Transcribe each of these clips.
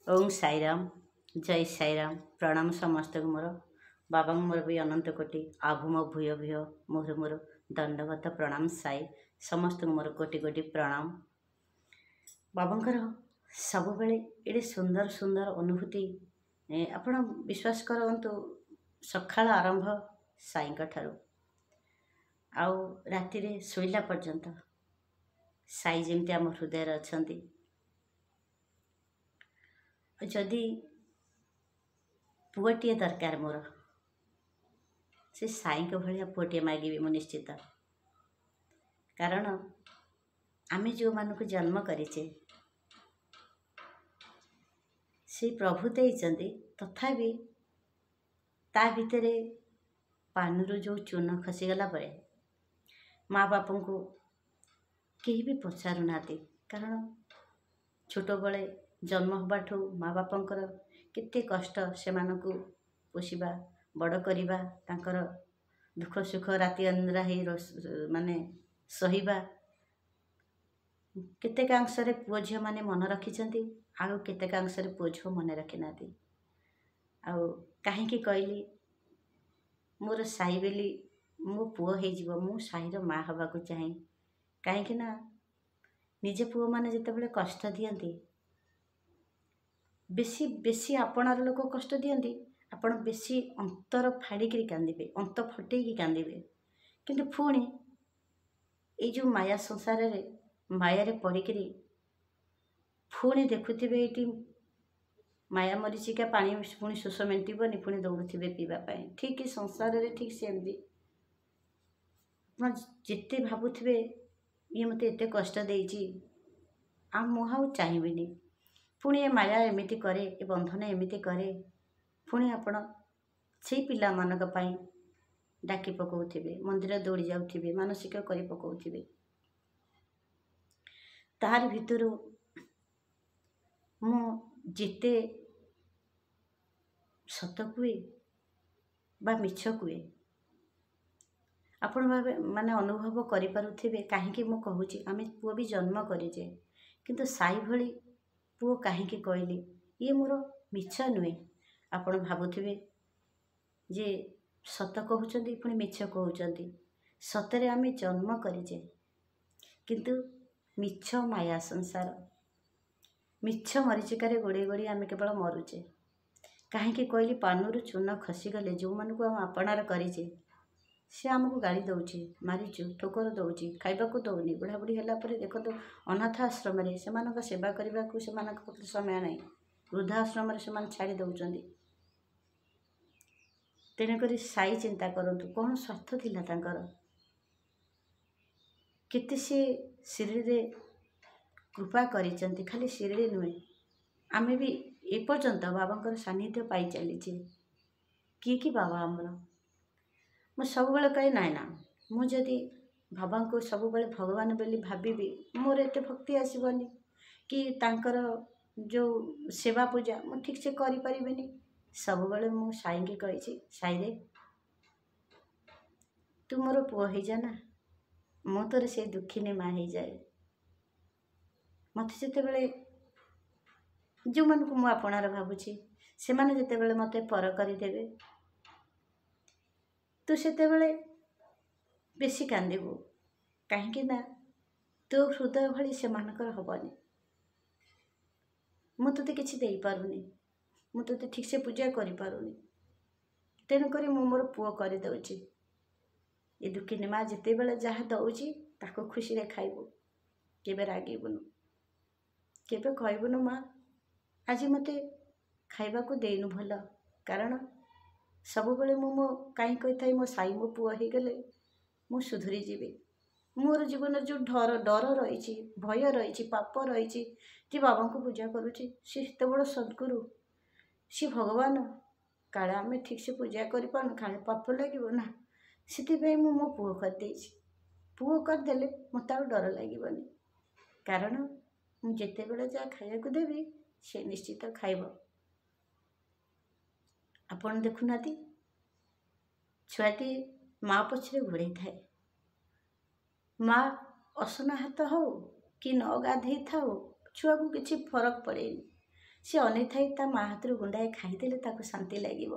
ଓଁ ସାଇରାମ, ଜୟ ସାଇରାମ। ପ୍ରଣାମ ସମସ୍ତଙ୍କୁ ମୋର। ବାବାଙ୍କୁ ମୋର ବି ଅନନ୍ତ କୋଟି ଆଭୁମ ଭୂୟ ଭୂୟ ମୋର ମୋର ଦଣ୍ଡବତ ପ୍ରଣାମ। ସାଇ ସମସ୍ତଙ୍କୁ ମୋର କୋଟି କୋଟି ପ୍ରଣାମ। ବାବାଙ୍କର ସବୁବେଳେ ଏଡ଼େ ସୁନ୍ଦର ସୁନ୍ଦର ଅନୁଭୂତି, ଆପଣ ବିଶ୍ୱାସ କରନ୍ତୁ, ସକାଳ ଆରମ୍ଭ ସାଇଙ୍କ ଠାରୁ ଆଉ ରାତିରେ ଶୋଇଲା ପର୍ଯ୍ୟନ୍ତ ସାଇ ଯେମିତି ଆମ ହୃଦୟରେ ଅଛନ୍ତି। ଯଦି ପୁଅଟିଏ ଦରକାର ମୋର, ସେ ସାଇଙ୍କ ଭଳିଆ ପୁଅଟିଏ ମାଗିବି ମୁଁ ନିଶ୍ଚିତ। କାରଣ ଆମେ ଯେଉଁମାନଙ୍କୁ ଜନ୍ମ କରିଛେ ସେଇ ପ୍ରଭୁ ଦେଇଛନ୍ତି, ତଥାପି ତା ଭିତରେ ପାନରୁ ଯେଉଁ ଚୂନ ଖସିଗଲା ପରେ ମା ବାପାଙ୍କୁ କେହି ବି ପଚାରୁନାହାନ୍ତି। କାରଣ ଛୋଟବେଳେ ଜନ୍ମ ହେବାଠୁ ମା ବାପାଙ୍କର କେତେ କଷ୍ଟ ସେମାନଙ୍କୁ ପୋଷିବା, ବଡ଼ କରିବା, ତାଙ୍କର ଦୁଃଖ ସୁଖ ରାତି ଅନିଦ୍ରା ହେଇ ମାନେ ସହିବା। କେତେକାଂଶରେ ପୁଅ ଝିଅମାନେ ମନେ ରଖିଛନ୍ତି, ଆଉ କେତେକାଂଶରେ ପୁଅ ଝିଅ ମନେ ରଖିନାହାନ୍ତି। ଆଉ କାହିଁକି କହିଲି ମୋର ସାଇ ବୋଲି ମୋ ପୁଅ ହେଇଯିବ, ମୁଁ ସାଇର ମା ହେବାକୁ ଚାହେଁ। କାହିଁକି ନା ନିଜ ପୁଅମାନେ ଯେତେବେଳେ କଷ୍ଟ ଦିଅନ୍ତି, ବେଶୀ ବେଶୀ ଆପଣାର ଲୋକ କଷ୍ଟ ଦିଅନ୍ତି, ଆପଣ ବେଶୀ ଅନ୍ତର ଫାଡ଼ିକିରି କାନ୍ଦିବେ, ଅନ୍ତ ଫଟେଇକି କାନ୍ଦିବେ। କିନ୍ତୁ ପୁଣି ଏଇ ଯେଉଁ ମାୟା ସଂସାରରେ ମାୟାରେ ପଡ଼ିକିରି ପୁଣି ଦେଖୁଥିବେ, ଏଇଠି ମାୟା ମରିଚିକା ପାଣି ପୁଣି ଶୋଷ ମେଣ୍ଟିବନି, ପୁଣି ଦୌଡ଼ୁଥିବେ ପିଇବା ପାଇଁ। ଠିକ୍ ସଂସାରରେ ଠିକ୍ ସେମିତି, ଆପଣ ଯେତେ ଭାବୁଥିବେ ଇଏ ମୋତେ ଏତେ କଷ୍ଟ ଦେଇଛି, ଆଉ ମୁଁ ଆଉ ଚାହିଁବିନି, ପୁଣି ଏ ମାୟା ଏମିତି କରେ, ଏ ବନ୍ଧନ ଏମିତି କରେ, ପୁଣି ଆପଣ ସେଇ ପିଲାମାନଙ୍କ ପାଇଁ ଡାକି ପକାଉଥିବେ, ମନ୍ଦିର ଦୌଡ଼ି ଯାଉଥିବେ, ମାନସିକ କରି ପକାଉଥିବେ। ତାରି ଭିତରୁ ମୁଁ ଯେତେ ସତ କୁହେ ବା ମିଛ କୁହେ, ଆପଣ ଭାବେ ମାନେ ଅନୁଭବ କରିପାରୁଥିବେ କାହିଁକି ମୁଁ କହୁଛି। ଆମେ ପୁଅ ବି ଜନ୍ମ କରିଛେ, କିନ୍ତୁ ସାଇ ଭଳି ପୁଅ କାହିଁକି କହିଲି, ଇଏ ମୋର ମିଛ ନୁହେଁ। ଆପଣ ଭାବୁଥିବେ ଯେ ସତ କହୁଛନ୍ତି ପୁଣି ମିଛ କହୁଛନ୍ତି। ସତରେ ଆମେ ଜନ୍ମ କରିଛେ, କିନ୍ତୁ ମିଛ ମାୟା ସଂସାର, ମିଛ ମରିଚିକାରେ ଗୋଡ଼େଇ ଗୋଡ଼େଇ ଆମେ କେବଳ ମରୁଛେ। କାହିଁକି କହିଲି, ପାନରୁ ଚୂନ ଖସିଗଲେ ଯେଉଁମାନଙ୍କୁ ଆମେ ଆପଣାର କରିଛେ ସେ ଆମକୁ ଗାଳି ଦେଉଛି, ମାରିଛୁ, ଠୋକର ଦେଉଛି, ଖାଇବାକୁ ଦେଉନି। ବୁଢ଼ାବୁଢ଼ୀ ହେଲା ପରେ ଦେଖନ୍ତୁ, ଅନାଥ ଆଶ୍ରମରେ ସେମାନଙ୍କ ସେବା କରିବାକୁ ସେମାନଙ୍କ ପାଖରେ ସମୟ ନାହିଁ, ବୃଦ୍ଧାଶ୍ରମରେ ସେମାନେ ଛାଡ଼ି ଦେଉଛନ୍ତି। ତେଣୁକରି ସାଇ ଚିନ୍ତା କରନ୍ତୁ, କ'ଣ ସ୍ୱାର୍ଥ ଥିଲା ତାଙ୍କର, କେତେ ସିଏ ଶିରିଡ଼ିରେ କୃପା କରିଛନ୍ତି। ଖାଲି ଶିରିଡ଼ି ନୁହେଁ, ଆମେ ବି ଏପର୍ଯ୍ୟନ୍ତ ବାବାଙ୍କର ସାନ୍ନିଧ୍ୟ ପାଇ ଚାଲିଛେ। କିଏ କି ବାବା ଆମର? ମୁଁ ସବୁବେଳେ କହେ, ନାଇଁ ନା, ମୁଁ ଯଦି ବାବାଙ୍କୁ ସବୁବେଳେ ଭଗବାନ ବୋଲି ଭାବିବି, ମୋର ଏତେ ଭକ୍ତି ଆସିବନି କି ତାଙ୍କର ଯେଉଁ ସେବା ପୂଜା ମୁଁ ଠିକ୍ସେ କରିପାରିବିନି। ସବୁବେଳେ ମୁଁ ସାଇଙ୍କି କହିଛି, ସାଇରେ ତୁ ମୋର ପୁଅ ହେଇଯା ନା, ମୁଁ ତୋର ସେଇ ଦୁଃଖିନୀ ମା ହେଇଯାଏ। ମୋତେ ଯେତେବେଳେ ଯେଉଁମାନଙ୍କୁ ମୁଁ ଆପଣାର ଭାବୁଛି ସେମାନେ ଯେତେବେଳେ ମୋତେ ପର କରିଦେବେ, ତୁ ସେତେବେଳେ ବେଶୀ କାନ୍ଦିବୁ। କାହିଁକି ନା ତୋ ହୃଦୟ ଭଳି ସେମାନଙ୍କର ହେବନି। ମୁଁ ତୋତେ କିଛି ଦେଇପାରୁନି, ମୁଁ ତୋତେ ଠିକ୍ସେ ପୂଜା କରିପାରୁନି, ତେଣୁକରି ମୁଁ ମୋର ପୁଅ କରିଦେଉଛି। ଏ ଦୁଃଖିନୀ ମା ଯେତେବେଳେ ଯାହା ଦେଉଛି ତାକୁ ଖୁସିରେ ଖାଇବୁ, କେବେ ରାଗିବୁନୁ, କେବେ କହିବୁନୁ ମା ଆଜି ମୋତେ ଖାଇବାକୁ ଦେଇନୁ ଭଲ। କାରଣ ସବୁବେଳେ ମୁଁ ମୋ କାହିଁ କହିଥାଏ, ମୋ ସାଇ ମୋ ପୁଅ ହେଇଗଲେ ମୁଁ ସୁଧୁରି ଯିବି। ମୋର ଜୀବନରେ ଯେଉଁ ଡର ରହିଛି, ଭୟ ରହିଛି, ପାପ ରହିଛି, ଯେ ବାବାଙ୍କୁ ପୂଜା କରୁଛି, ସେ ଏତେ ବଡ଼ ସଦ୍ଗୁରୁ, ସିଏ ଭଗବାନ, କାଳେ ଆମେ ଠିକ୍ସେ ପୂଜା କରିପାରୁନୁ, କାଳେ ପାପ ଲାଗିବ ନା, ସେଥିପାଇଁ ମୁଁ ମୋ ପୁଅ କରିଦେଇଛି। ପୁଅ କରିଦେଲେ ମୋତେ ଆଉ ଡର ଲାଗିବନି, କାରଣ ମୁଁ ଯେତେବେଳେ ଯାହା ଖାଇବାକୁ ଦେବି ସେ ନିଶ୍ଚିତ ଖାଇବ। ଆପଣ ଦେଖୁନାହାନ୍ତି, ଛୁଆଟି ମା ପଛରେ ଗୋଡ଼େଇଥାଏ, ମା ଅସନା ହାତ ହଉ କି ନ ଗାଧେଇ ଥାଉ, ଛୁଆକୁ କିଛି ଫରକ ପଡ଼େନି। ସେ ଅନେଇଥାଏ ତା ମା ହାତରୁ ଗୁଣ୍ଡାଏ ଖାଇଦେଲେ ତାକୁ ଶାନ୍ତି ଲାଗିବ।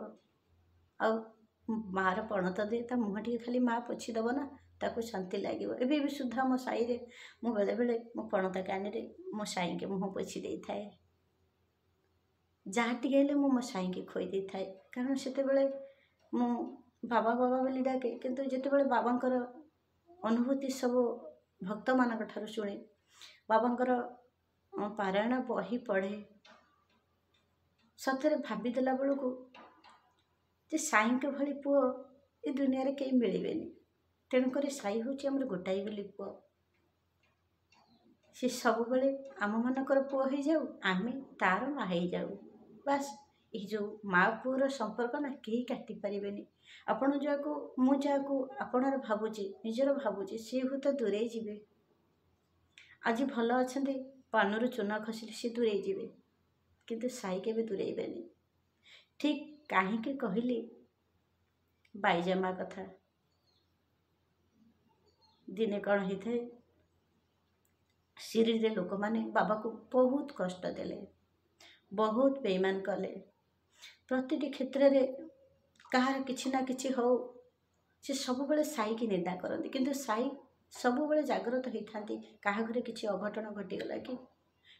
ଆଉ ମାଆର ପଣତ ଦେଇ ତା ମୁହଁ ଟିକେ ଖାଲି ମା ପୋଛିଦେବ ନା, ତାକୁ ଶାନ୍ତି ଲାଗିବ। ଏବେ ବି ସୁଦ୍ଧା ମୋ ସାଇରେ ମୁଁ ବେଳେବେଳେ ମୋ ପଣତ କାନିରେ ମୋ ସାଇଙ୍କି ମୁହଁ ପୋଛି ଦେଇଥାଏ। ଯାହା ଟିକେ ହେଲେ ମୁଁ ମୋ ସାଇଙ୍କି ଖୋଇ ଦେଇଥାଏ, କାରଣ ସେତେବେଳେ ମୁଁ ବାବା ବାବା ବୋଲି ଡାକେ। କିନ୍ତୁ ଯେତେବେଳେ ବାବାଙ୍କର ଅନୁଭୂତି ସବୁ ଭକ୍ତମାନଙ୍କ ଠାରୁ ଶୁଣେ, ବାବାଙ୍କର ପାରାୟଣ ବହି ପଢ଼େ, ସତରେ ଭାବିଦେଲା ବେଳକୁ ଯେ ସାଇଙ୍କ ଭଳି ପୁଅ ଏ ଦୁନିଆରେ କେହି ମିଳିବେନି। ତେଣୁକରି ସାଇ ହେଉଛି ଆମର ଗୋଟାଏ ବୋଲି ପୁଅ। ସେ ସବୁବେଳେ ଆମମାନଙ୍କର ପୁଅ ହେଇଯାଉ, ଆମେ ତାର ମା ହେଇଯାଉ, ବାସ୍। ଏଇ ଯେଉଁ ମା ପୁଅର ସମ୍ପର୍କ ନା କେହି କାଟି ପାରିବେନି। ଆପଣ ଯାହାକୁ ମୁଁ ଯାହାକୁ ଆପଣର ଭାବୁଛି, ନିଜର ଭାବୁଛି, ସିଏ ହୁଏତ ଦୂରେଇ ଯିବେ। ଆଜି ଭଲ ଅଛନ୍ତି, ପାନରୁ ଚୂନ ଖସିଲେ ସିଏ ଦୂରେଇ ଯିବେ, କିନ୍ତୁ ସାଇ କେବେ ଦୂରେଇବେନି। ଠିକ୍ କାହିଁକି କହିଲି ବାଇଜାମା କଥା। ଦିନେ କ'ଣ ହେଇଥାଏ, ଶିରିଡ଼ିରେ ଲୋକମାନେ ବାବାକୁ ବହୁତ କଷ୍ଟ ଦେଲେ, ବହୁତ ବେଇମାନ କଲେ। ପ୍ରତିଟି କ୍ଷେତ୍ରରେ କାହାର କିଛି ନା କିଛି ହଉ, ସେ ସବୁବେଳେ ସାଇକି ନିନ୍ଦା କରନ୍ତି। କିନ୍ତୁ ସାଇ ସବୁବେଳେ ଜାଗ୍ରତ ହେଇଥାନ୍ତି, କାହା ଘରେ କିଛି ଅଘଟଣ ଘଟିଗଲା କି,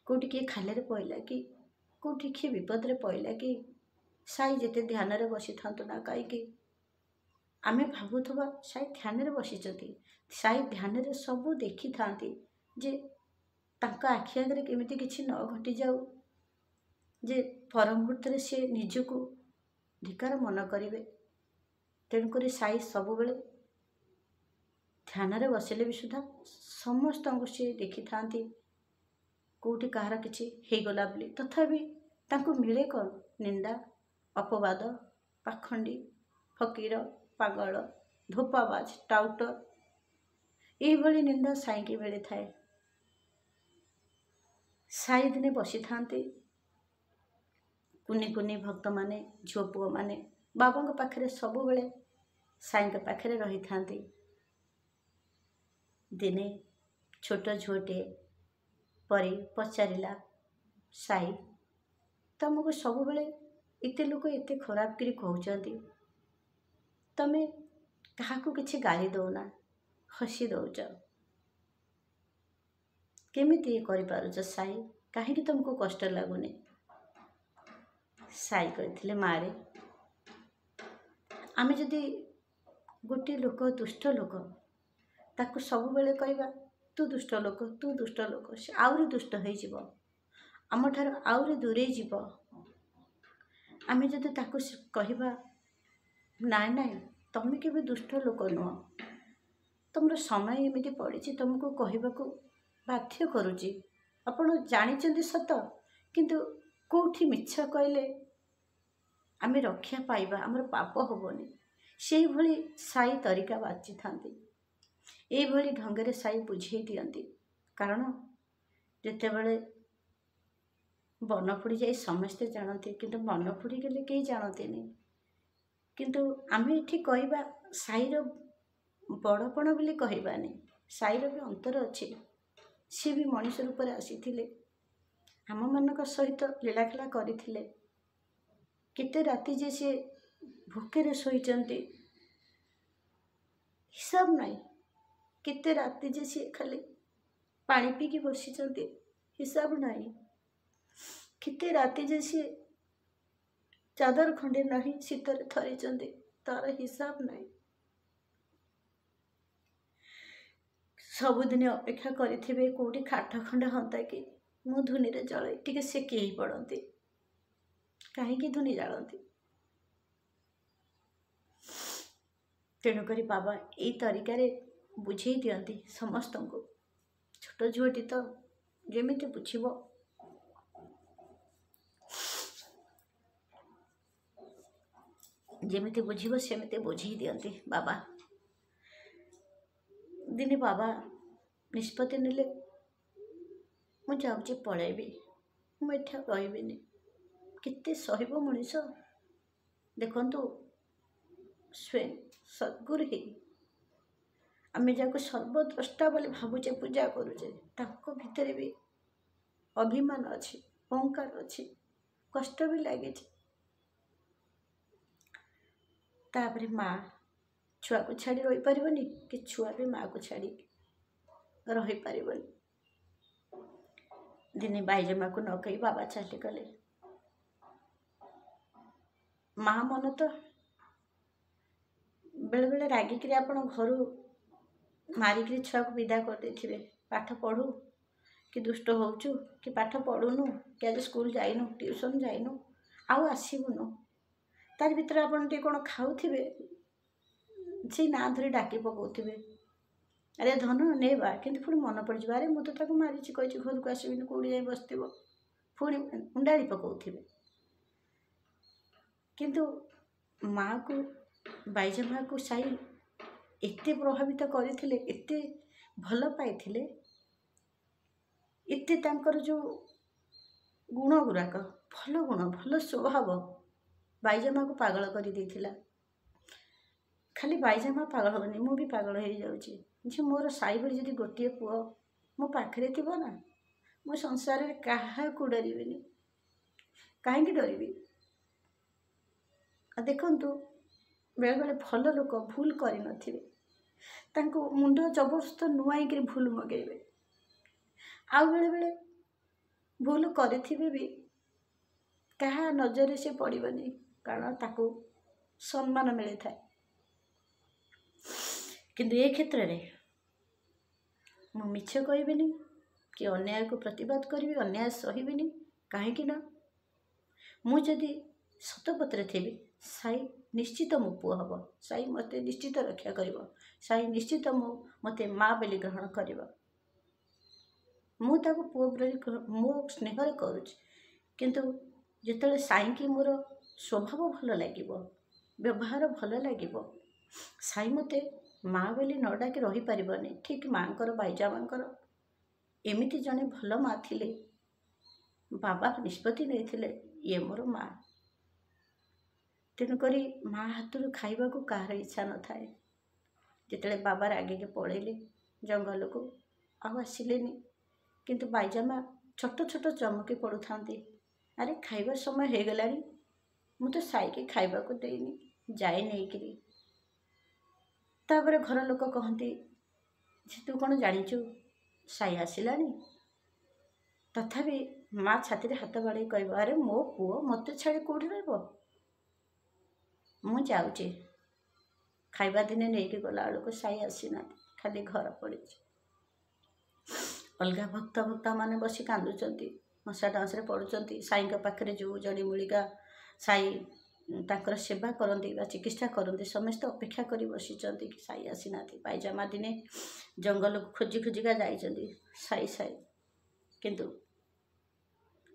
କେଉଁଠି କିଏ ଖାଲରେ ପଇଲା କି, କେଉଁଠି କିଏ ବିପଦରେ ପଇଲା କି, ସାଇ ଯେତେ ଧ୍ୟାନରେ ବସିଥାନ୍ତୁ ନା କାହିଁକି, ଆମେ ଭାବୁଥିବା ସାଇ ଧ୍ୟାନରେ ବସିଛନ୍ତି, ସାଇ ଧ୍ୟାନରେ ସବୁ ଦେଖିଥାନ୍ତି ଯେ ତାଙ୍କ ଆଖି ଆଗରେ କେମିତି କିଛି ନ ଘଟିଯାଉ, ଯେ ପର ମୁହୂର୍ତ୍ତରେ ସେ ନିଜକୁ ଧିକାର ମନ କରିବେ। ତେଣୁକରି ସାଇ ସବୁବେଳେ ଧ୍ୟାନରେ ବସିଲେ ବି ସୁଦ୍ଧା ସମସ୍ତଙ୍କୁ ସିଏ ଦେଖିଥାନ୍ତି, କେଉଁଠି କାହାର କିଛି ହେଇଗଲା ବୋଲି। ତଥାପି ତାଙ୍କୁ ମିଳେ କ'ଣ? ନିନ୍ଦା, ଅପବାଦ, ପାଖଣ୍ଡି, ଫକୀର, ପାଗଳ, ଧୋପାବାଜ, ଟାଉଟର, ଏଇଭଳି ନିନ୍ଦା ସାଇକି ମିଳିଥାଏ। ସାଇ ଦିନେ ବସିଥାନ୍ତି, କୁନି କୁନି ଭକ୍ତମାନେ, ଝିଅ ପୁଅମାନେ ବାବାଙ୍କ ପାଖରେ ସବୁବେଳେ ସାଇଙ୍କ ପାଖରେ ରହିଥାନ୍ତି। ଦିନେ ଛୋଟ ଝିଅଟିଏ ପରି ପଚାରିଲା, ସାଇ, ତମକୁ ସବୁବେଳେ ଏତେ ଲୋକ ଏତେ ଖରାପ କରି କହୁଛନ୍ତି, ତମେ କାହାକୁ କିଛି ଗାଳି ଦଉନା, ହସି ଦଉଛ, କେମିତି କରିପାରୁଛ ସାଇ? କାହିଁକି ତମକୁ କଷ୍ଟ ଲାଗୁନି? ସାଇ କହିଥିଲେ, ମାରେ, ଆମେ ଯଦି ଗୋଟିଏ ଲୋକ ଦୁଷ୍ଟ ଲୋକ, ତାକୁ ସବୁବେଳେ କହିବା ତୁ ଦୁଷ୍ଟ ଲୋକ, ତୁ ଦୁଷ୍ଟ ଲୋକ, ସେ ଆହୁରି ଦୁଷ୍ଟ ହେଇଯିବ, ଆମଠାରୁ ଆହୁରି ଦୂରେଇ ଯିବ। ଆମେ ଯଦି ତାକୁ କହିବା ନାଇଁ ନାଇଁ, ତମେ କେବେ ଦୁଷ୍ଟ ଲୋକ ନୁହଁ, ତମର ସମୟ ଏମିତି ପଡ଼ିଛି, ତମକୁ କହିବାକୁ ବାଧ୍ୟ କରୁଛି, ଆପଣ ଜାଣିଛନ୍ତି ସତ, କିନ୍ତୁ କେଉଁଠି ମିଛ କହିଲେ ଆମେ ରକ୍ଷା ପାଇବା, ଆମର ପାପ ହେବନି, ସେଇଭଳି ସାଇ ତରିକା ବାଛିଥାନ୍ତି। ଏଇଭଳି ଢଙ୍ଗରେ ସାଇ ବୁଝେଇ ଦିଅନ୍ତି। କାରଣ ଯେତେବେଳେ ବନ ପୋଡ଼ିଯାଏ ସମସ୍ତେ ଜାଣନ୍ତି, କିନ୍ତୁ ମନ ପୋଡ଼ିଗଲେ କେହି ଜାଣନ୍ତିନି। କିନ୍ତୁ ଆମେ ଏଠି କହିବା ସାଇର ବଡ଼ପଣ ବୋଲି କହିବାନି, ସାଇର ବି ଅନ୍ତର ଅଛି। ସିଏ ବି ମଣିଷ ରୂପରେ ଆସିଥିଲେ, ଆମମାନଙ୍କ ସହିତ ଲୀଳାଖେଳା କରିଥିଲେ। କେତେ ରାତି ଯେ ସିଏ ଭୋକରେ ଶୋଇଛନ୍ତି ହିସାବ ନାହିଁ, କେତେ ରାତି ଯେ ସିଏ ଖାଲି ପାଣି ପିଇକି ବସିଛନ୍ତି ହିସାବ ନାହିଁ, କେତେ ରାତି ଯେ ସିଏ ଚାଦର ଖଣ୍ଡେ ନାହିଁ ଶୀତରେ ଥରିଛନ୍ତି ତାର ହିସାବ ନାହିଁ। ସବୁଦିନେ ଅପେକ୍ଷା କରିଥିବେ କେଉଁଠି କାଠ ଖଣ୍ଡେ ହନ୍ତା କି ମୁଁ ଧୁନିରେ ଜଳାଇ ଟିକେ ସେକି ହେଇ ପଡ଼ନ୍ତି। କାହିଁକି ଧୁନି ଜାଳନ୍ତି? ତେଣୁକରି ବାବା ଏଇ ତରିକାରେ ବୁଝେଇ ଦିଅନ୍ତି ସମସ୍ତଙ୍କୁ। ଛୋଟ ଝିଅଟି ତ ଯେମିତି ବୁଝିବ। ଯେମିତି ବୁଝିବ ସେମିତି ବୁଝେଇ ଦିଅନ୍ତି ବାବା। ଦିନେ ବାବା ନିଷ୍ପତ୍ତି ନେଲେ, ମୁଁ ଯାଉଛି ପଳେଇବି, ମୁଁ ଏଠି ଆଉ ରହିବିନି। କେତେ ସହିବ ମଣିଷ? ଦେଖନ୍ତୁ, ସ୍ୱୟଂ ସଦ୍ଗୁରୁ ହେଇ ଆମେ ଯାହାକୁ ସର୍ବଦ୍ରଷ୍ଟା ବୋଲି ଭାବୁଛେ, ପୂଜା କରୁଛେ, ତାଙ୍କ ଭିତରେ ବି ଅଭିମାନ ଅଛି, ଅହଙ୍କାର ଅଛି। କଷ୍ଟ ବି ଲାଗିଛି। ତାପରେ ମା ଛୁଆକୁ ଛାଡ଼ି ରହିପାରିବନି କି ଛୁଆ ବି ମାଆକୁ ଛାଡ଼ି ରହିପାରିବନି। ଦିନେ ବାଇଜମାକୁ ନ କହି ବାବା ଚାଲିଗଲେ। ମା ମନ ତ ବେଳେବେଳେ ରାଗିକିରି ଆପଣ ଘରୁ ମାରିକିରି ଛୁଆକୁ ବିଦା କରିଦେଇଥିବେ, ପାଠ ପଢ଼ୁ କି ଦୁଷ୍ଟ ହେଉଛୁ କି ପାଠ ପଢ଼ୁନୁ କି ଆଜି ସ୍କୁଲ ଯାଇନୁ, ଟ୍ୟୁସନ୍ ଯାଇନୁ, ଆଉ ଆସିବୁନୁ। ତାରି ଭିତରେ ଆପଣ ଟିକେ କ'ଣ ଖାଉଥିବେ, ସେଇ ନାଁ ଧରି ଡାକି ପକାଉଥିବେ, ଆରେ ଧନ ନେ ବା। କିନ୍ତୁ ପୁଣି ମନେ ପଡ଼ିଯିବ, ଆରେ ମୁଁ ତ ତାକୁ ମାରିଛି, କହିଛି ଘରକୁ ଆସିବିନି, କେଉଁଠି ଯାଇ ବସିଥିବ, ପୁଣି ଉଣ୍ଡାଳି ପକାଉଥିବେ। କିନ୍ତୁ ମାଆକୁ, ବାଇଜମାକୁ ସାଇ ଏତେ ପ୍ରଭାବିତ କରିଥିଲେ, ଏତେ ଭଲ ପାଇଥିଲେ, ଏତେ ତାଙ୍କର ଯେଉଁ ଗୁଣ ଗୁଡ଼ାକ, ଭଲ ଗୁଣ, ଭଲ ସ୍ୱଭାବ ବାଇଜମାକୁ ପାଗଳ କରିଦେଇଥିଲା। ଖାଲି ବାଇଜମା ପାଗଳ ହେବନି, ମୁଁ ବି ପାଗଳ ହେଇଯାଉଛି ଯେ ମୋର ସାଇ ଭଳି ଯଦି ଗୋଟିଏ ପୁଅ ମୋ ପାଖରେ ଥିବ ନା, ମୁଁ ସଂସାରରେ କାହାକୁ ଡରିବିନି। କାହିଁକି ଡରିବି? ଆଉ ଦେଖନ୍ତୁ, ବେଳେବେଳେ ଭଲ ଲୋକ ଭୁଲ କରିନଥିବେ, ତାଙ୍କୁ ମୁଣ୍ଡ ଜବରଦସ୍ତ ନୁଆଇକିରି ଭୁଲ ମଗେଇବେ। ଆଉ ବେଳେବେଳେ ଭୁଲ କରିଥିବେ ବି କାହା ନଜରରେ ସେ ପଡ଼ିବନି, କାରଣ ତାକୁ ସମ୍ମାନ ମିଳିଥାଏ। କିନ୍ତୁ ଏ କ୍ଷେତ୍ରରେ ମୁଁ ମିଛ କହିବିନି କି ଅନ୍ୟାୟକୁ ପ୍ରତିବାଦ କରିବି, ଅନ୍ୟାୟ ସହିବିନି। କାହିଁକି ନା ମୁଁ ଯଦି ସତପଥରେ ଥିବି, ସାଇ ନିଶ୍ଚିତ ମୋ ପୁଅ ହେବ, ସାଇ ମୋତେ ନିଶ୍ଚିତ ରକ୍ଷା କରିବ, ସାଇ ନିଶ୍ଚିତ ମୁଁ ମୋତେ ମା ବୋଲି ଗ୍ରହଣ କରିବ। ମୁଁ ତାକୁ ପୁଅ ବୋଲି ମୋ ସ୍ନେହରେ କରୁଛି, କିନ୍ତୁ ଯେତେବେଳେ ସାଇକି ମୋର ସ୍ୱଭାବ ଭଲ ଲାଗିବ, ବ୍ୟବହାର ଭଲ ଲାଗିବ, ସାଇ ମୋତେ ମା ବୋଲି ନ ଡାକି ରହିପାରିବନି। ଠିକ୍ ମାଆଙ୍କର, ବାଇଜାମାଙ୍କର ଏମିତି ଜଣେ ଭଲ ମା ଥିଲେ, ବାବା ନିଷ୍ପତ୍ତି ନେଇଥିଲେ ଇଏ ମୋର ମା। ତେଣୁକରି ମା ହାତରୁ ଖାଇବାକୁ କାହାର ଇଚ୍ଛା ନଥାଏ। ଯେତେବେଳେ ବାବା ରାଗିକି ପଳେଇଲେ ଜଙ୍ଗଲକୁ, ଆଉ ଆସିଲେନି, କିନ୍ତୁ ବାଇଜାମା ଛୋଟ ଛୋଟ ଚମକି ପଡ଼ୁଥାନ୍ତି, ଆରେ ଖାଇବା ସମୟ ହେଇଗଲାଣି, ମୁଁ ତ ସାଇକି ଖାଇବାକୁ ଦେଇନି, ଯାଇ ନେଇକିରି। ତାପରେ ଘର ଲୋକ କହନ୍ତି ଯେ ତୁ କ'ଣ ଜାଣିଛୁ ସାଇ ଆସିଲାଣି? ତଥାପି ମା ଛାତିରେ ହାତ ବାଡ଼େଇ କହିବ, ଆରେ ମୋ ପୁଅ ମୋତେ ଛାଡ଼ି କେଉଁଠି ରହିବ, ମୁଁ ଯାଉଛି। ଖାଇବା ଦିନେ ନେଇକି ଗଲାବେଳକୁ ସାଇ ଆସିନାହାନ୍ତି, ଖାଲି ଘର ପଡ଼ିଛି। ଅଲଗା ଭକ୍ତ ଭକ୍ତମାନେ ବସି କାନ୍ଦୁଛନ୍ତି, ମଶା ଡାଉଁଶରେ ପଡ଼ୁଛନ୍ତି। ସାଇଙ୍କ ପାଖରେ ଯେଉଁ ଜଡ଼ିମୂଳିକା ସାଇ ତାଙ୍କର ସେବା କରନ୍ତି ବା ଚିକିତ୍ସା କରନ୍ତି, ସମସ୍ତେ ଅପେକ୍ଷା କରି ବସିଛନ୍ତି କି ସାଇ ଆସିନାହାନ୍ତି। ପାଇଜାମା ଦିନେ ଜଙ୍ଗଲକୁ ଖୋଜି ଖୋଜିକା ଯାଇଛନ୍ତି ସାଇ ସାଇ, କିନ୍ତୁ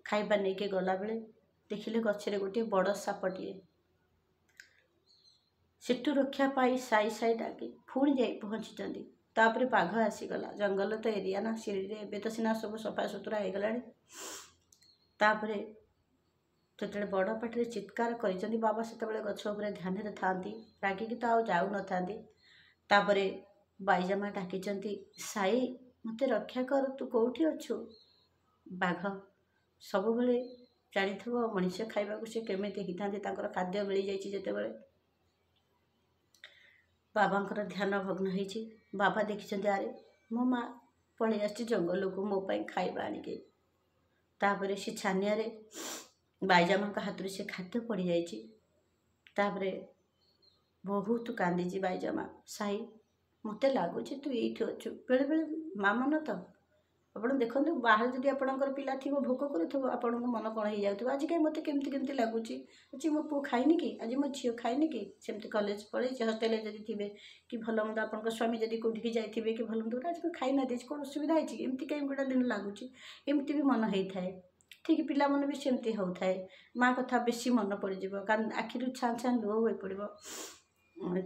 ଖାଇବା ନେଇକି ଗଲାବେଳେ ଦେଖିଲେ ଗଛରେ ଗୋଟିଏ ବଡ଼ ସାପଟିଏ। ସେଠୁ ରକ୍ଷା ପାଇ ସାଇ ସାଇ ଡାକି ପୁଣି ଯାଇ ପହଞ୍ଚିଛନ୍ତି। ତାପରେ ବାଘ ଆସିଗଲା। ଜଙ୍ଗଲ ତ ଏରିଆ ନା, ଶିରିଡ଼ିରେ ଏବେ ତ ସିନା ସବୁ ସଫାସୁତୁରା ହେଇଗଲାଣି। ତାପରେ ଯେତେବେଳେ ବଡ଼ ପାଟିରେ ଚିତ୍କାର କରିଛନ୍ତି ବାବା, ସେତେବେଳେ ଗଛ ଉପରେ ଧ୍ୟାନରେ ଥାଆନ୍ତି, ରାଗିକି ତ ଆଉ ଯାଉନଥାନ୍ତି। ତାପରେ ବାଇଜାମା ଡାକିଛନ୍ତି, ସାଇ ମୋତେ ରକ୍ଷା କର, ତୁ କେଉଁଠି ଅଛୁ? ବାଘ ସବୁବେଳେ ଜାଣିଥିବ ମଣିଷ ଖାଇବାକୁ ସେ କେମିତି ହେଇଥାନ୍ତି, ତାଙ୍କର ଖାଦ୍ୟ ମିଳିଯାଇଛି। ଯେତେବେଳେ ବାବାଙ୍କର ଧ୍ୟାନ ଭଗ୍ନ ହେଇଛି, ବାବା ଦେଖିଛନ୍ତି, ଆରେ ମୋ ମା ପଳେଇ ଆସିଛି ଜଙ୍ଗଲକୁ ମୋ ପାଇଁ ଖାଇବା ଆଣିକି। ତାପରେ ସେ ଛାନିଆରେ ବାଇଜାମାଙ୍କ ହାତରୁ ସେ ଖାଦ୍ୟ ପଡ଼ିଯାଇଛି। ତାପରେ ବହୁତ କାନ୍ଦିଛି ବାଇଜାମା, ସାଇ ମୋତେ ଲାଗୁଛି ତୁ ଏଇଠି ଅଛୁ। ବେଳେବେଳେ ମା ମନ ତ ଆପଣ ଦେଖନ୍ତୁ, ବାହାରେ ଯଦି ଆପଣଙ୍କର ପିଲା ଥିବ, ଭୋକ କରୁଥିବ, ଆପଣଙ୍କ ମନ କ'ଣ ହେଇଯାଉଥିବ, ଆଜି କାହିଁ ମୋତେ କେମିତି କେମିତି ଲାଗୁଛି, ଆଜି ମୋ ପୁଅ ଖାଇନି କି, ଆଜି ମୋ ଝିଅ ଖାଇନି କି, ସେମିତି କଲେଜ ପଳେଇଛି, ହଷ୍ଟେଲରେ ଯଦି ଥିବେ କି ଭଲ ମନ୍ଦ, ଆପଣଙ୍କ ସ୍ୱାମୀ ଯଦି କେଉଁଠିକି ଯାଇଥିବେ କି ଭଲ ମନ୍ଦ, ଆଜି କ'ଣ ଖାଇନାହାନ୍ତି, ଆଜି କ'ଣ ଅସୁବିଧା ହେଇଛି, ଏମିତି କାହିଁ ଗୋଟେ ଦିନ ଲାଗୁଛି, ଏମିତି ବି ମନ ହେଇଥାଏ। ଠିକ୍ ପିଲାମାନେ ବି ସେମିତି ହେଉଥାଏ। ମା କଥା ବେଶୀ ମନେ ପଡ଼ିଯିବ, ଆଖିରୁ ଛାଁ ଛାଁ ଲୁହ ହୋଇ ପଡ଼ିବ।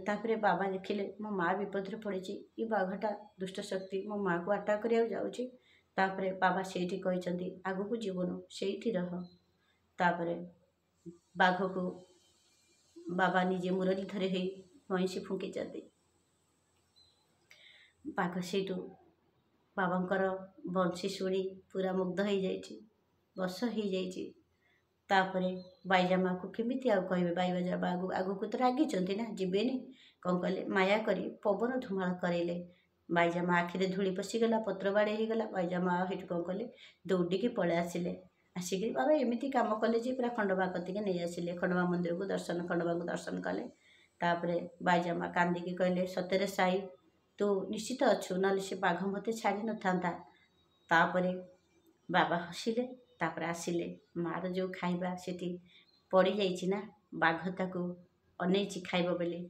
ତାପରେ ବାବା ଦେଖିଲେ ମୋ ମା ବିପଦରେ ପଡ଼ିଛି, ଏ ବାଘଟା ଦୁଷ୍ଟ ଶକ୍ତି ମୋ ମାଆକୁ ଆଟାକ୍ କରିବାକୁ ଯାଉଛି। ତାପରେ ବାବା ସେଇଠି କହିଛନ୍ତି, ଆଗକୁ ଯିବୁନୁ, ସେଇଠି ରହ। ତାପରେ ବାଘକୁ ବାବା ନିଜେ ମୁରଲୀ ଧରି ହେଇ ବଇଁଶୀ ଫୁଙ୍କିଛନ୍ତି। ବାଘ ସେଇଠୁ ବାବାଙ୍କର ବଂଶୀ ଶୁଣି ପୁରା ମୁଗ୍ଧ ହେଇଯାଇଛି, ବଶ ହେଇଯାଇଛି। ତାପରେ ବାଇଜା ମାଆକୁ କେମିତି ଆଉ କହିବେ? ବାଇଜା ମା ଆଗକୁ ତ ରାଗିଛନ୍ତି ନା, ଯିବେନି। କ'ଣ କଲେ? ମାୟା କରି ପବନ ଧୁମାଳ କରେଇଲେ। ବାଇଜା ମା ଆଖିରେ ଧୂଳି ପଶିଗଲା, ପତ୍ର ବାଡ଼େଇ ହେଇଗଲା। ବାଇଜା ମା ସେଇଠୁ କ'ଣ କଲେ? ଦୌଡ଼ିକି ପଳେଇ ଆସିଲେ। ଆସିକିରି ବାବା ଏମିତି କାମ କଲେ ଯେ ପୁରା ଖଣ୍ଡମା କତିକି ନେଇ ଆସିଲେ, ଖଣ୍ଡମା ମନ୍ଦିରକୁ ଦର୍ଶନ, ଖଣ୍ଡମାକୁ ଦର୍ଶନ କଲେ। ତାପରେ ବାଇଜା ମା କାନ୍ଦିକି କହିଲେ, ସତରେ ସାଇ ତୁ ନିଶ୍ଚିତ ଅଛୁ, ନହେଲେ ସେ ବାଘ ମୋତେ ଛାଡ଼ି ନଥାନ୍ତା। ତାପରେ ବାବା ହସିଲେ। ତାପରେ ଆସିଲେ, ମାଆର ଯେଉଁ ଖାଇବା ସେଠି ପଡ଼ିଯାଇଛି ନା, ବାଘ ତାକୁ ଅନେଇଛି ଖାଇବ ବୋଲି।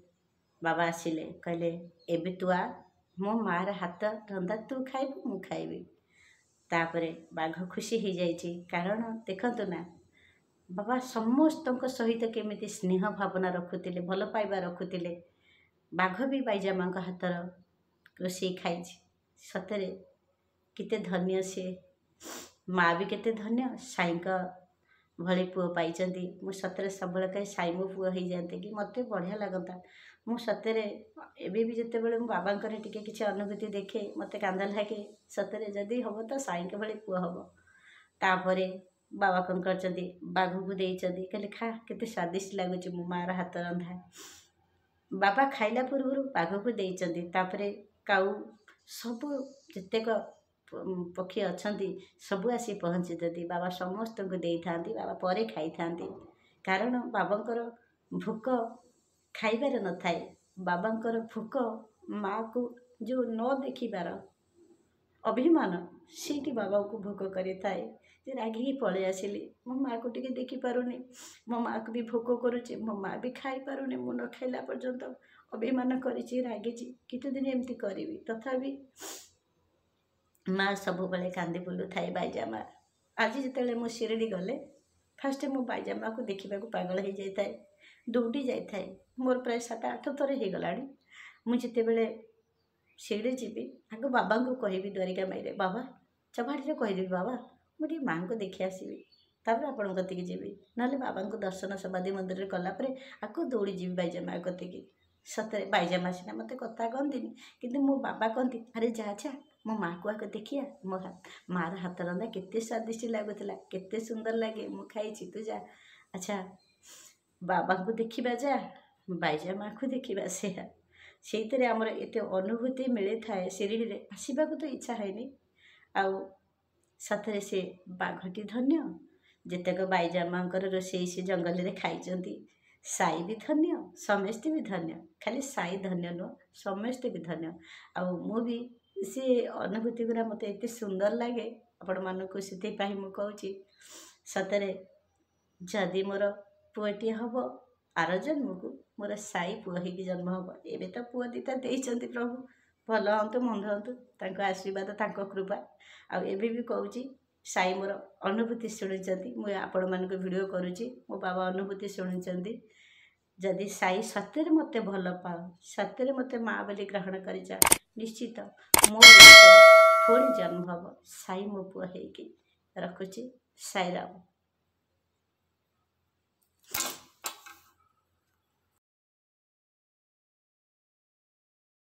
ବାବା ଆସିଲେ, କହିଲେ, ଏବେ ତୁ ଆ, ମୋ ମାଆର ହାତ ରନ୍ଧା ତୁ ଖାଇବୁ, ମୁଁ ଖାଇବି। ତାପରେ ବାଘ ଖୁସି ହେଇଯାଇଛି। କାରଣ ଦେଖନ୍ତୁ ନା, ବାବା ସମସ୍ତଙ୍କ ସହିତ କେମିତି ସ୍ନେହ ଭାବନା ରଖୁଥିଲେ, ଭଲ ପାଇବା ରଖୁଥିଲେ। ବାଘ ବି ବାଇଜାମାଙ୍କ ହାତର ରୋଷେଇ ଖାଇଛି। ସତରେ କେତେ ଧନ୍ୟ ସିଏ, ମା ବି କେତେ ଧନ୍ୟ, ସାଇଙ୍କ ଭଳି ପୁଅ ପାଇଛନ୍ତି। ମୁଁ ସତରେ ସବୁବେଳେ କହେ, ସାଇ ମୋ ପୁଅ ହେଇଯାଆନ୍ତେ କି ମୋତେ ବଢ଼ିଆ ଲାଗନ୍ତା। ମୁଁ ସତରେ ଏବେ ବି ଯେତେବେଳେ ମୁଁ ବାବାଙ୍କର ଟିକେ କିଛି ଅନୁଭୂତି ଦେଖେ, ମୋତେ କାନ୍ଦ ଲାଗେ। ସତରେ ଯଦି ହେବ ତ ସାଇଙ୍କ ଭଳି ପୁଅ ହେବ। ତାପରେ ବାବା କ'ଣ କରିଛନ୍ତି? ବାଘକୁ ଦେଇଛନ୍ତି, କହିଲେ, ଖା, କେତେ ସ୍ୱାଦିଷ୍ଟ ଲାଗୁଛି ମୋ ମାଆର ହାତ ରନ୍ଧା। ବାବା ଖାଇଲା ପୂର୍ବରୁ ବାଘକୁ ଦେଇଛନ୍ତି। ତାପରେ କାଉ ସବୁ ଯେତେକ ପକ୍ଷୀ ଅଛନ୍ତି, ସବୁ ଆସି ପହଞ୍ଚିଛନ୍ତି। ବାବା ସମସ୍ତଙ୍କୁ ଦେଇଥାନ୍ତି, ବାବା ପରେ ଖାଇଥାନ୍ତି। କାରଣ ବାବାଙ୍କର ଭୋକ ଖାଇବାରେ ନଥାଏ, ବାବାଙ୍କର ଭୋକ ମାଆକୁ ଯେଉଁ ନ ଦେଖିବାର ଅଭିମାନ, ସେଇଠି ବାବାଙ୍କୁ ଭୋକ କରିଥାଏ ଯେ ରାଗିକି ପଳେଇ ଆସିଲି, ମୋ ମାଆକୁ ଟିକେ ଦେଖିପାରୁନି, ମୋ ମାଆକୁ ବି ଭୋକ କରୁଛି, ମୋ ମାଆ ବି ଖାଇପାରୁନି ମୁଁ ନ ଖାଇଲା ପର୍ଯ୍ୟନ୍ତ। ଅଭିମାନ କରିଛି, ରାଗିଛି, କେତେ ଦିନ ଏମିତି କରିବି? ତଥାପି ମା ସବୁବେଳେ କାନ୍ଦି ବୁଲୁଥାଏ ବାଇଜା ମା। ଆଜି ଯେତେବେଳେ ମୁଁ ଶିରିଡ଼ି ଗଲେ, ଫାଷ୍ଟ ମୁଁ ବାଇଜା ମାଆକୁ ଦେଖିବାକୁ ପାଗଳ ହେଇଯାଇଥାଏ, ଦୌଡ଼ି ଯାଇଥାଏ। ମୋର ପ୍ରାୟ 7-8 ଥର ହେଇଗଲାଣି। ମୁଁ ଯେତେବେଳେ ଶିରିଡ଼ି ଯିବି, ଆଗ ବାବାଙ୍କୁ କହିବି, ଦ୍ୱାରିକା ମାଇରେ ବାବା ଚବାଡ଼ିରେ କହିଦେବି, ବାବା ମୁଁ ଟିକେ ମାଆଙ୍କୁ ଦେଖି ଆସିବି, ତାପରେ ଆପଣଙ୍କ କତିକି ଯିବି। ନହେଲେ ବାବାଙ୍କୁ ଦର୍ଶନ ସମାଧି ମନ୍ଦିରରେ କଲା ପରେ ଆଗ ଦୌଡ଼ି ଯିବି ବାଇଜା ମା କତିକି। ସତରେ ବାଇଜା ମା ସିନା ମୋତେ କଥା କହନ୍ତିନି, କିନ୍ତୁ ମୋ ବାବା କହନ୍ତି, ଆରେ ଯା ଯା, ମୋ ମାଆକୁ ଆଗ ଦେଖିଆ, ମୋ ମାଆର ହାତ ରନ୍ଧା କେତେ ସ୍ୱାଦିଷ୍ଟ ଲାଗୁଥିଲା, କେତେ ସୁନ୍ଦର ଲାଗେ, ମୁଁ ଖାଇଛି, ତୁ ଯା। ଆଚ୍ଛା, ବାବାଙ୍କୁ ଦେଖିବା ଯା, ବାଇଜା ମାଆକୁ ଦେଖିବା ସେୟା। ସେଇଥିରେ ଆମର ଏତେ ଅନୁଭୂତି ମିଳିଥାଏ। ଶିରିଡ଼ିରେ ଆସିବାକୁ ତ ଇଚ୍ଛା ହେଇନି। ଆଉ ସତରେ ସେ ବାଘଟି ଧନ୍ୟ, ଯେତେକ ବାଇଜା ମାଆଙ୍କର ରୋଷେଇ ସେ ଜଙ୍ଗଲରେ ଖାଇଛନ୍ତି। ସାଇ ବି ଧନ୍ୟ, ସମସ୍ତେ ବି ଧନ୍ୟ। ଖାଲି ସାଇ ଧନ୍ୟ ନୁହଁ, ସମସ୍ତେ ବି ଧନ୍ୟ। ଆଉ ମୁଁ ବି ସେ ଅନୁଭୂତି ଗୁଡ଼ା ମୋତେ ଏତେ ସୁନ୍ଦର ଲାଗେ, ଆପଣମାନଙ୍କୁ ସେଥିପାଇଁ ମୁଁ କହୁଛି। ସତରେ ଯଦି ମୋର ପୁଅଟିଏ ହେବ, ଆର ଜନ୍ମକୁ ମୋର ସାଇ ପୁଅ ହେଇକି ଜନ୍ମ ହେବ। ଏବେ ତ ପୁଅ ଦୁଇଟା ଦେଇଛନ୍ତି ପ୍ରଭୁ, ଭଲ ହୁଅନ୍ତୁ ମନ୍ଦ ହୁଅନ୍ତୁ, ତାଙ୍କ ଆଶୀର୍ବାଦ, ତାଙ୍କ କୃପା। ଆଉ ଏବେ ବି କହୁଛି, ସାଇ ମୋର ଅନୁଭୂତି ଶୁଣିଛନ୍ତି, ମୁଁ ଆପଣମାନଙ୍କୁ ଭିଡ଼ିଓ କରୁଛି, ମୋ ବାବା ଅନୁଭୂତି ଶୁଣିଛନ୍ତି। ଯଦି ସାଇ ସତରେ ମୋତେ ଭଲ ପାଅ, ସତରେ ମୋତେ ମା ବୋଲି ଗ୍ରହଣ କରିଛ, ନିଶ୍ଚିତ ମୋ ପୁଣି ଜନ୍ମ ହେବ ସାଇ ମୋ ପୁଅ ହେଇକି। ରଖୁଛି, ସାଇରାମ।